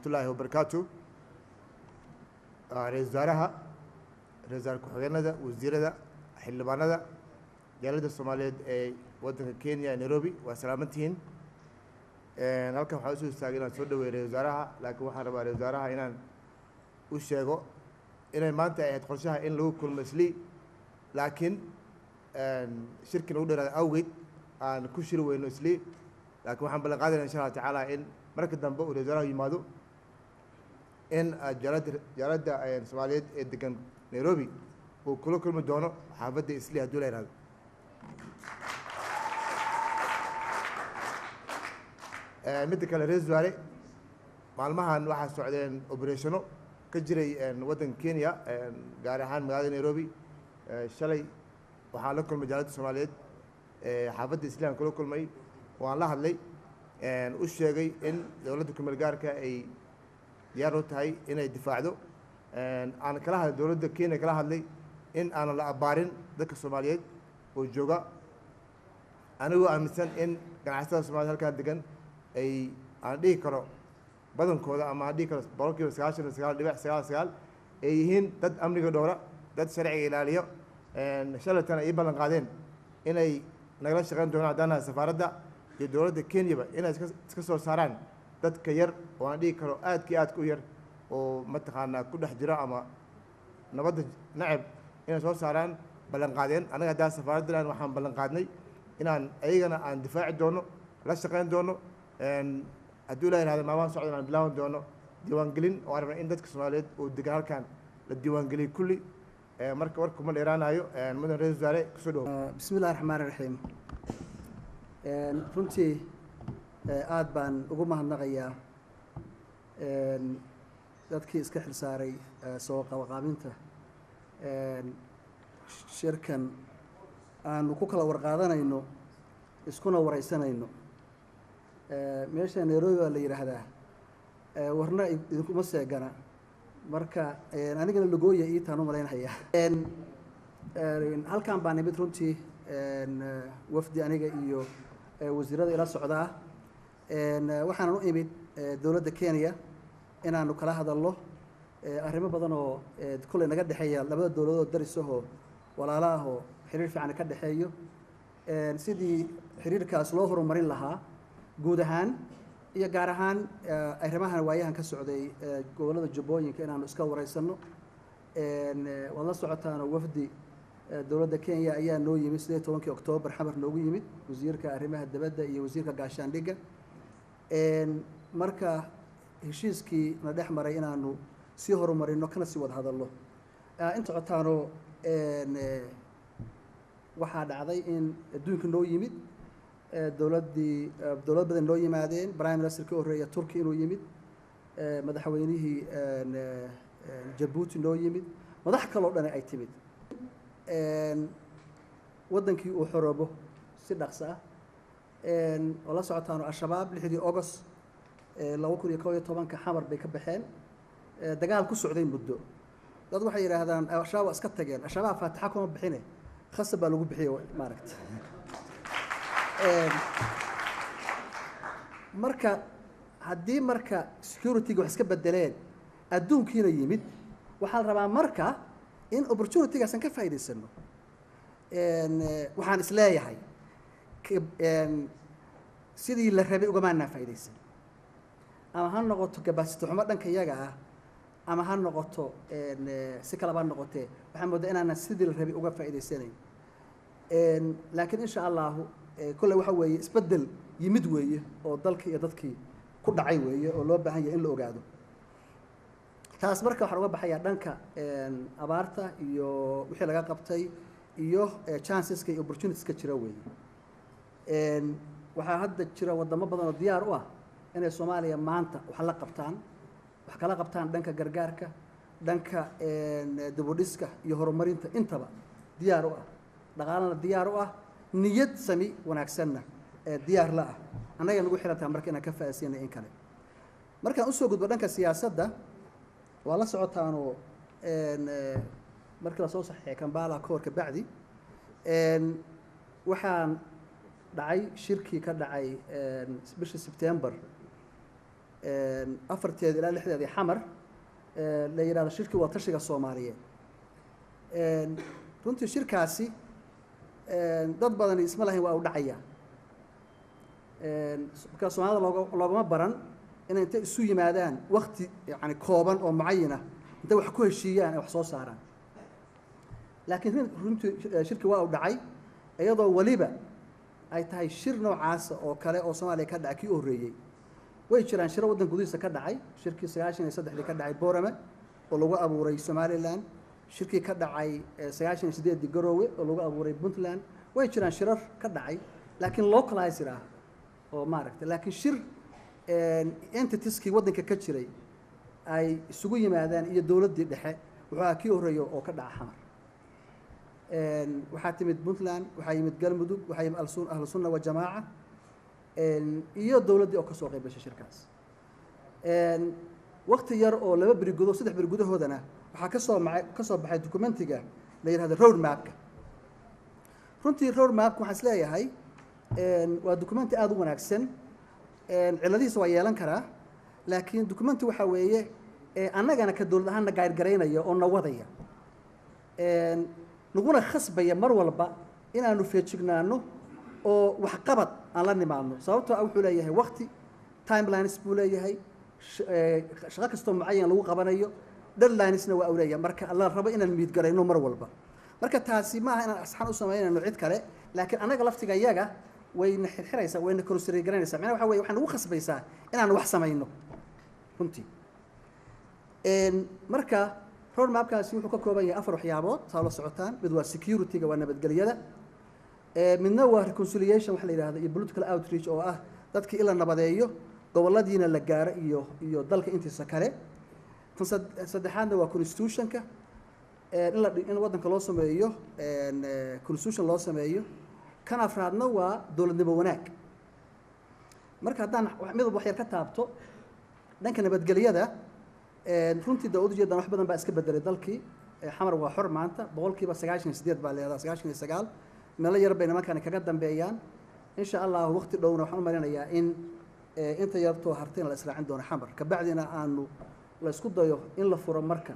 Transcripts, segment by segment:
Waraxmatullaahi wabarakaatu. Ra-iisul wasaaraha, ra-isul wasaare ku-xigeenada, wasiirada, xildhibaanada, jaaliyadda Soomaaliyeed ee waddanka Kenya ee Nairobi, waa salaamantihiin. Halkan waxaan usoo istaagay inaan soo dhaweeyo ra-isul wasaaraha, laakiin waxaan rabaa ra-isul wasaaraha inaan u sheego inay maanta ay ahayd qorshaha in lagu kulmo Islii, laakiin shirki nagu dheeraada awgeed aan ku shiri weyno Islii. Laakiin waxaan ballan qaadayna insha Allah tacaala in marka dambe uu ra-isul wasaaraha yimaado in jaaliyadda Soomaaliyeed ee degan Nairobi uu kula kulmi doono xaafadda Islii hadduu la yihahdo. Midda kale, ra-isul wasaare, maalmahan waxaa socdeen obereshono ka jiray waddanka Kenya, gaar ahaan magaalada Nairobi. Shalay waxaan la kulmay jaaliyadda Soomaaliyeed xaafadda Islii aan kula kulmay, waan la hadlay, u sheegay in dowladda kumeel gaarka ay diyaar u tahay inay difaacdo. Aan kala hadlay dowladda Kenya, kala hadlay in aanan la abbaarin dadka Soomaaliyeed oo jooga, anigoo aaminsan in ganacsatada Soomaaliyed halkaa degan ay aan dhihi karo badankooda ama aan dhihi karo 99.99% ay yihiin dad amniga dhowra, dad sharciga ilaaliyo. Shalaytana ii ballan qaadeen inay nagala shaqeyn doonaan haddaan nahay safaaradda iyo dowladda Kenyaba inay iska soo saaraan dadka yar oo aan dhihi karo aadka iyo aadka u yar oo mataqaanaa ku dhex jira ama nabadda nacab inay soo saaraan ballan qaadeen. Annaga haddaan safaaraddan waxaan ballan qaadnay inaan ayagana aan difaaci doono, la shaqeyn doono. Hadduu ilaa yihahdo maalmahan socdan aan bilaaban doono diiwaangelin oo aan rabnay in dadka Soomaaliyeed oo degan halkan la diiwaangeliyo kulli. Marka warka kuma dheeraanayo, mudan ra-isul wasaare, kusoo dhawow. Bismi illahi raxmaan raxiim. Runtii aada baan ugu mahadnaqayaa dadkii iska xilsaaray soo qabaqaabinta shirkan aanu ku kala warqaadanayno iskuna wareysanayno. Meesha Nairobi baa la yidhaahdaa, warna idinkuma seegana, marka anigana lagooya iitaan u malaynhayaa. Halkan baa nimid runtii wafdi aniga iyo wasiirada ila socdaa. Waxaanan u imid dowladda Kenya inaanu kala hadalno arrimo badan oo kolley naga dhexeeya labada dowladood darisahoo walaala ahoo xiriir fiican ka dhexeeyo, sidii xiriirkaas loo horumarin lahaa guud ahaan iyo gaar ahaan arrimahan waayahan ka socday gobollada Jubbooyinka inaanu iska wareysano. Waad la socotaanoo wafdi dowladda Kenya ayaa noo yimid 18-kii Oktoobar, Xamar noogu yimid, wasiirka arrimaha dibadda iyo wasiirka gaashaandhigga. Marka heshiiskii na dhex maray inaanu sii horumarino kana sii wada hadalno. Inta socotaanoo waxaa dhacday in adduunka noo yimid dowladdii, dowlad badan noo yimaadeen, prime minister ka horreeya Turkey inuu yimid, madaxweynihii Jabuuti noo yimid, madax kaloo dhani ay timid, waddankii uu xoroobo si dhaqso ah. Oo la socotaano Al-Shabaab 6dii August 2011-ka Xamar bay ka baxeen, dagaal ku socday muddo. Dad waxay yidhaahdaan Al-Shabaab waa iska tageen. Al-Shabaab faataxa kuma bixine, khasab baa lagu bixiye maaragta. Marka haddii marka security-ga wax iska bedeleen, adduunkiina yimid, waxaa la rabaa marka in opportunity-gaasan ka faa'iidaysano. Waxaan is leeyahay sidii la rabay ugamaanaa faa'iidaysan, ama ha noqoto capacity xumo dhanka iyaga ah ama ha noqoto si kaleba ha noqotee, waxaan moodaa inaanan sidii la rabay uga faa'iidaysanayn. Laakiin insha Allahu kolley waxa weeye isbeddel yimid weeye oo dalkii iyo dadkii ku dhacay weeye oo loo baahan yahay in la ogaado taas. Marka waxaan uga baxayaa dhanka abaarta iyo wixii laga qabtay iyo chanceska iyo opportunitieska jira weeye. Waxaa hadda jira wadamo badan oo diyaar u ah inay Soomaaliya maanta wax la qabtaan, wax kala qabtaan dhanka gargaarka, dhanka dib u dhiska iyo horumarinta intaba diyaar u ah, dhaqaalana diyaar u ah, niyad sami wanaagsanna ee diyaar la ah. Annaga nagu xiran tahay marka inaan ka faa'iidaysanay in kale. Markaan usoo gudbo dhanka siyaasadda, waa la socotaanoo markii lasoo saxiixay Kampala Accord ka bacdi waxaan dhacay shirkii ka dhacay bishii Sebtembar 4-teed ilaa 6-deedii Xamar, la yidhahdo shirkii wadatashiga Soomaaliyeed. Runtii shirkaasi dad badani isma lahayn waa u dhacaya, marka Soomaalida loogama baran inay intay isu yimaadaan wakti yani kooban oo mucayana intay wax ku heshiiyaan ay wax soo saaraan. Laakiin runtii shirki waa u dhacay, iyadoo weliba ay tahay shir noocaasa oo kale oo Soomaaliya ka dhacay kii u horreeyey. Way jiraan shiro waddanka gudihiisa ka dhacay, shirkii 93-dii ka dhacay Borame oo lagu abuuray Somaliland, shirkii ka dhacay 98-dii Garowe oo lagu abuuray Puntland. Way jiraan shirar ka dhacay, laakiin localized ah oo maaragtay, laakiin shir entitieskii waddanka ka jiray ay isugu yimaadaan iyo dowladdii dhexe wuxuu ahaa kii horreeya oo ka dhaca Xamar. Waxaa timid Puntland, waxaa yimid Galmudug, waxaa yimid Ahlu Sunna wa Jamaaca iyo dowladdii oo kasoo qayb gashay shirkaas. Wakti yar oo 2 beri gudo, 3 beri gudahoodana waxaa kasoo baxay documentiga la yidhahdo road mapka. Runtii road mapka waxaan isleeyahay waa documenti aada u wanaagsan. Ciladihiisa waa yeelan karaa, laakiin documenti waxaa weeye annagana ka dowlad ahaanna guide garaynaya oo na wadaya, naguna khasbaya mar walba inaanu feejignaano oo waxqabad aan la nimaadno, sababtoo ah wuxuu leeyahay wakti, timelines buu leeyahay, shaqo kastoo mucayan lagu qabanayo deadlinesna waa uu leeyahay, marka la rabo inaan meet garayno mar walba. Marka taasi maaha inaan asxaan u samaynayno cid kale, laakiin annaga laftiga yaga wayna xirxiraysaa, wayna consider garanaysaa. Macnaha waxa weye waxay nagu khasbaysaa inaan wax samayno runtii. Marka road mapkaasi wuxuu ka kooban yahay 4 waxyaabood saa la socotaan. Mid waa security-ga, waa nabadgelyada. Midna waa reconciliation waxa la yidhahdo iyo political outreach, oo ah dadkii in la nabadeeyo, goboladiina la gaaro iyo dalka intiisa kale. Tan saddexaadna waa constitutionka, in waddanka loo sameeyo constitution loo sameeyo. Kan afraadna waa dowladnimo wanaag. Marka haddaan mid walba wax yar ka taabto, dhanka nabadgelyada, runtii da ujeedaan wax badan baa iska bedelay dalkii. Xamar waa xor maanta, 98% baa leedahay, 99, meelo yar bay nimankani kaga dambeeyaan. Insha Allah waqti dhowna waxaan u malinayaa in inta yartoo hartayna la israacin doono Xamar, kabacdina aanu la isku dayo in la furo marka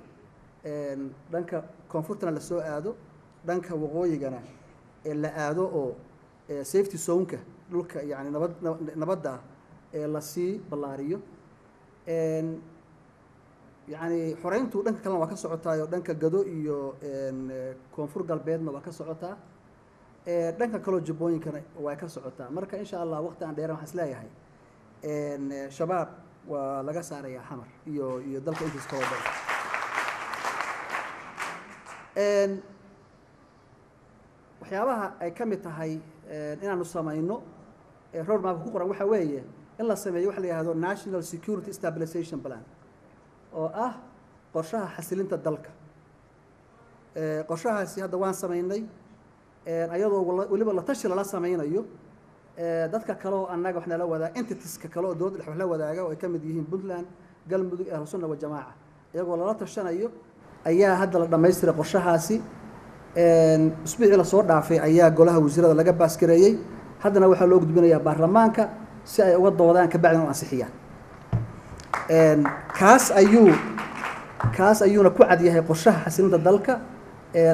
dhanka koonfurtana lasoo aado, dhanka waqooyigana la aado, oo safety zoneka dhulka yani nabadda ah lasii ballaariyo. Yani xoreyntu dhanka kalena waa ka socotaa, oo dhanka Gado iyo Koonfur Galbeedna waa ka socotaa, dhanka kaloo Jubbooyinkana waa ka socotaa. Marka insha Allah waqti aan dheeran waxaan isleeyahay Shabaab waa laga saarayaa Xamar iyo dalka intiisa kaloo dhan. Waxyaabaha ay ka mid tahay inaanu samayno road mapka ku qoran waxaa weeye in la sameeyo waxa la yihahdo National Security Stabilization Plan, oo ah qorshaha xasilinta dalka. Qorshahaasi hadda waan samaynay, ayadoo weliba la tashi lala sameynayo dadka kale oo annaga wax nala wadaa, entitieska kale oo dowladda dhex wax la wadaaga, oo ay ka mid yihiin Puntland, Galmudug, Ahlu Sunna wa Jamaaca. Iyagoo lala tashanayo ayaa hadda la dhammaystiray qorshahaasi. Usbuucii lasoo dhaafay ayaa golaha wasiirada laga pass gareeyey, haddana waxaa loo gudbinayaa baarlamaanka si ay uga doodaan, kabacdina u ansixiyaan. Kaas ayuuna ku cad yahay qorshaha xasilinta dalka,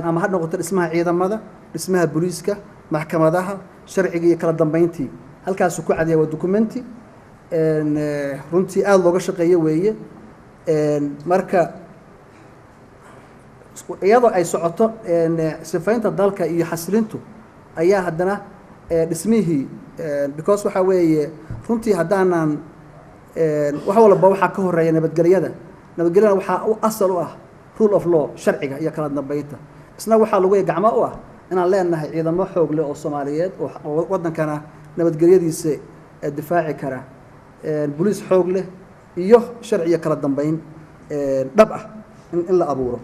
ama ha noqoto dhismaha ciidamada, dhismaha booliiska, maxkamadaha, sharciga iyo kala dambeyntii, halkaasuu ku cad yahay. Waa documenti runtii aada looga shaqeeyo weeye. Marka iyadoo ay socoto sifaynta dalka iyo xasilintu ayaa haddana dhismihii, because waxaa weeye runtii haddaanan wax walba waxaa ka horeeya nabadgelyada. Nabadgelyada waxaa u asal u ah rule of law, sharciga iyo kala dambeynta. Isna waxaa lagu gacmo u ah inaan leenahay ciidamo xoog leh oo Soomaaliyeed oo waddankana nabadgelyadiisa difaaci kara, boliis xoog leh iyo sharci iyo kala dambeyn dhab ah in la abuuro.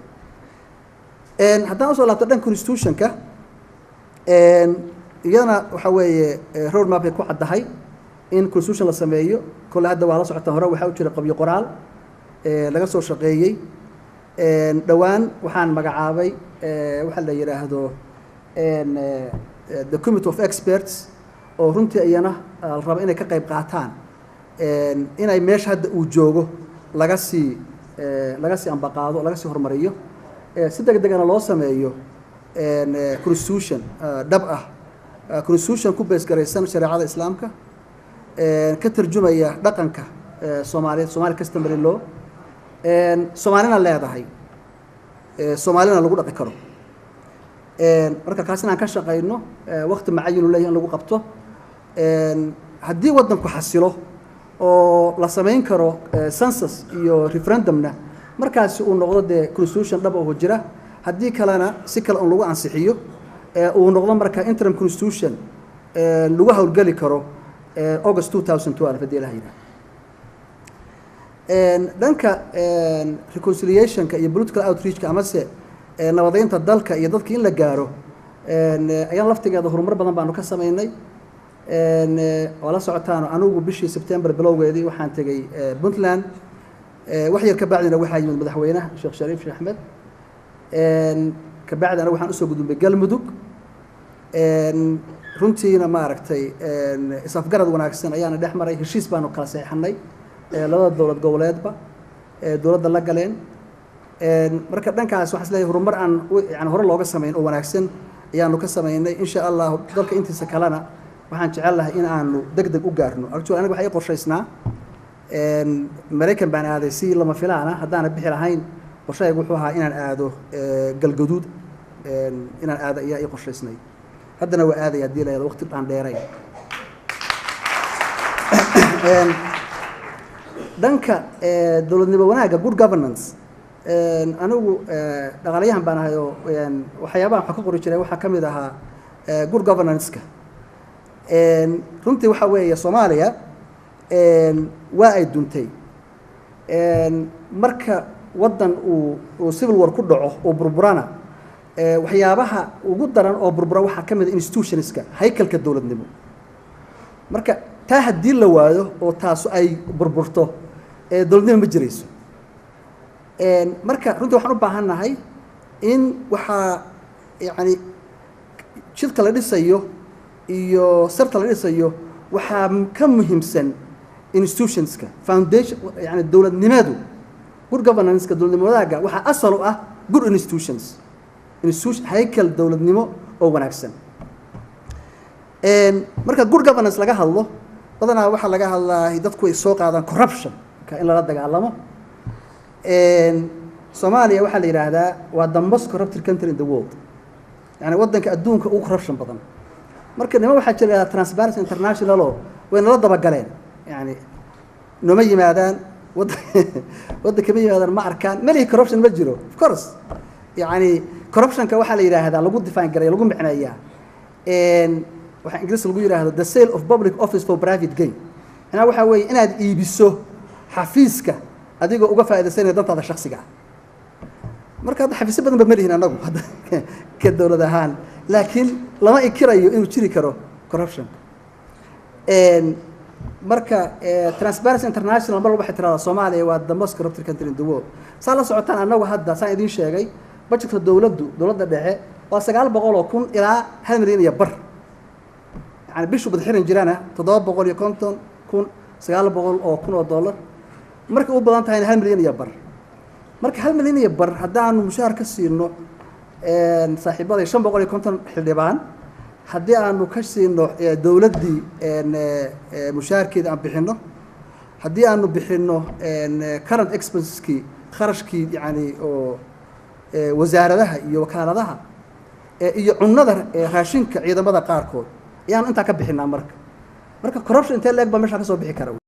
Haddaan usoo laabto dhan constitutionka, iyadana waxa weeye road mapkay ku caddahay in constitution la sameeyo. Kolle hadda waa la socotaan, hore waxaa u jira qabyo qoraal laga soo shaqeeyey. Dhowaan waxaan magacaabay waxa la yidhaahdo the Committee of Experts, oo runtii iyana la rabo inay ka qayb qaataan. Inay meesha hadda uu joogo laga sii ambaqaado, laga sii horumariyo, si deg degana loo sameeyo constitution dhab ah, constitution ku base garaysan shareecada Islaamka, ka tarjumaya dhaqanka Soomaaliyeed, Somali customary law, Soomaalina leedahay, Soomaalina lagu dhaqi karo. Marka kaas inaan ka shaqayno, waqti macayinu leeyahay in lagu qabto. Haddii waddanku xasilo oo la samayn karo census iyo referendumna, markaasi uu noqdo dee constitution dhab oo jira. Haddii kalena si kale un lagu ansixiyo, uu noqdo marka interim constitution lagu howlgeli karo August 2012, haddii Ilaha yidhaha. Dhanka reconciliationka iyo political outreachka, amase nabadeynta dalka iyo dadka in la gaaro, ayaan laftigeeda horumar badan baanu ka samaynay. Waa la socotaan, anigu bishii September bilowgeedii waxaan tegey Puntland. Wax yar ka bacdina waxaa yimid madaxweynaha Sheekh Shariif Sheekh Axmed. Ka bacdi anigu waxaan usoo gudubay Galmudug. Runtiina maaragtay is-afgarad wanaagsan ayaana dhex maray, heshiis baanu kala saxeexanay labada dowlad goboleedba dowladda la galeen. Marka dhankaas waxaan isleeyahay horumar aan yani hore looga samayn oo wanaagsan ayaanu ka samaynay. Insha Allah dalka intiisa kalena waxaan jecel lahay in aanu deg deg u gaarno. Actually, aniga waxaa ii qorshaysnaa, Maraykan baan aaday si lama filaan ah. Haddaana bixi lahayn, qorshahaygu wuxuu ahaa inaan aado Galgaduud, inaan aado ayaa ii qorshaysnay. Haddana waa aadaya haddii la yidhahdo, waqti aan dheerayn. Dhanka dowladnimo wanaagga, good governance, anigu dhaqaalayahan baan ahay oo waxyaabaha waxaan ka qori jiray waxaa ka mid ahaa good governance-ka. Runtii waxaa weeye Soomaaliya waa ay duntay. Marka waddan uu civil war ku dhaco, uu burburana, waxyaabaha ugu daran oo burbura waxaa ka mid a institutionska, haykalka dowladnimo. Marka taa haddii la waayo oo taasu ay burburto, dowladnimo ma jirayso. Marka runtii waxaan u baahan nahay in waxaa yacni jidka la dhisayo iyo sarta la dhisayo waxaa ka muhiimsan institutionska, foundation, yani dowladnimadu. Good governance-ka, dowladnimo wadaagga, waxaa asal u ah good institutions, institution, haykal dowladnimo oo wanaagsan. Marka good governance laga hadlo, badanaa waxaa laga hadlaa, dadku ay soo qaadaan corruption ka in lala dagaalamo. Soomaaliya waxaa la yidhaahdaa waa the most corrupted country in the world, yani waddanka adduunka ugu corruption badan. Marka niman waxaa jira Transparency International oo way nala dabagaleen, yani nooma yimaadaan, wadda waddanka ma yimaadaan, ma arkaan malihi corruption ma jiro. Of course, yani corruptionka waxaa la yidhaahdaa, lagu define gareeya, lagu micneeyaa, waxaa Ingiriis lagu yidhaahdo "the sale of public office for private gain". Macnaha waxaa weeye inaad iibiso xafiiska adigoo uga faa'iidaysanaya dantaada shaksiga ah. Marka hadda xafiisyo badan ba ma lihin annagu hadda ka dowlad ahaan, laakiin lama inkirayo inuu jiri karo corruption. Marka Transparency International mar walba waxay tirahdaa Soomaaliya waa the most corrupted country in the world. Saa la socotaan, annagu hadda saan idiin sheegay, budgetka dowladdu, dowladda dhexe, waa 900,000 ilaa 1.5 milyan. Yani bishu badxiran jirana 750,000, 900,000 oo dollar, markay u badan tahayna 1.5 milyan. Marka 1.5 milyan haddaanu mushaar ka siino saaxiibaday 550 xildhibaan, haddii aanu ka siino dowladdii mushaharkeeda aan bixinno, haddii aanu bixinno current expenseskii, kharashkii yani oo wasaaradaha iyo wakaaladaha iyo cunnada, raashinka ciidamada qaarkood ayaanu intaa ka bixinaa. Marka corruption intee leeg baa meeshaa ka soo bixi kara?